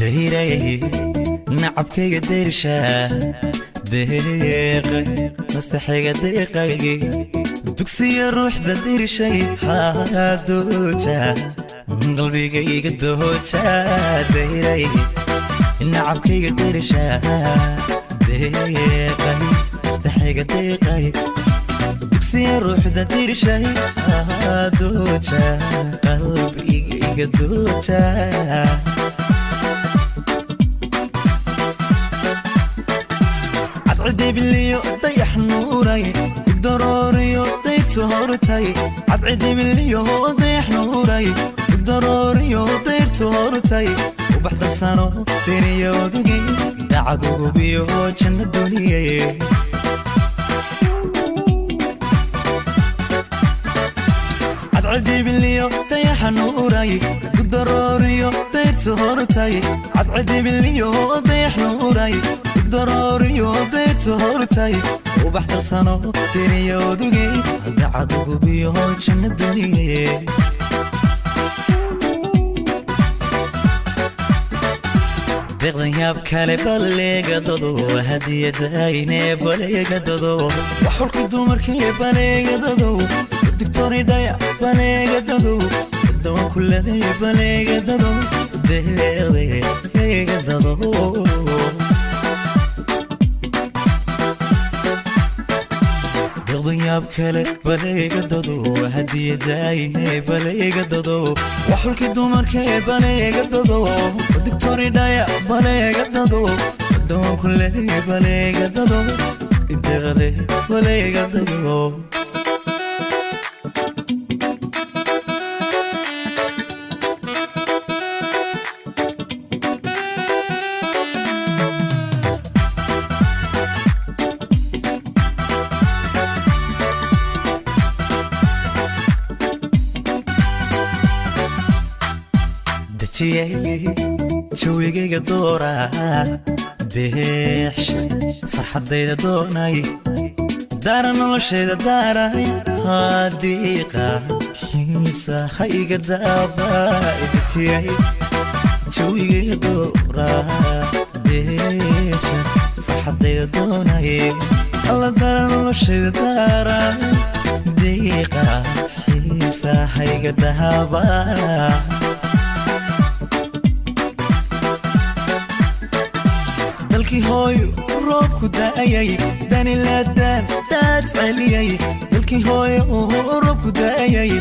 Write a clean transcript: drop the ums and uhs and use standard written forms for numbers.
Dayray nacabkayga, dayrsha deeqay, mastaxayga deeqay, dugsiya ruuxda dirshay, dooja qalbigayga, dooja. Dayray nacabkayga, dayrsha deeqay, mastaxayga deeqay, dugsiya ruuxda dirshay, dooja qalbigayga, dooja. Cadcidibiliyo dayax nuuray, kudarooriyo dayrtu hortay. Cadcidibiliyo dayax nuuray, kudarooriyo dayrtu hortay. Ubax darsano deriyodugi, dacadugubiyo janna duniye. Cadcidibiliyo dayaxa nuuray, kudarooriyo dayrtu hortay. Cadcidibiliyo dayax nuuray, darooriyo dayrtu hortay. Ubax darsano deriyodugi, dacadugubiyo janna duniye. Deeqdan yaab kale baleegadado, hadiyadayne baleegadado, waxulka dumarkee baleegadado, digtoridhaya baleegadado, dawan kuleday baleegadado, deeqdeegadado. Deeqdan yaab kale baleegadado, hadiyadayne baleegadado, waxulka dumarkee baleegadado, digtoridhaya baleegadado, dawan kuleday baleegadado, deeqde baleegadado. Dejiyay jawigayga doora, deexsha farxaddayda doonay, daara noloshayda daaray, hadiiqa xiisa hayga daaba. Dejiyay jawigayga doora, deexsha farxaddayda doonay, alla daara noloshayda daaray, diiqa xiisa hayga daaba. Dalkii hooyo roobku daayay, danilaadaan daad celiyay. Dalkii hooyo roobku daayay,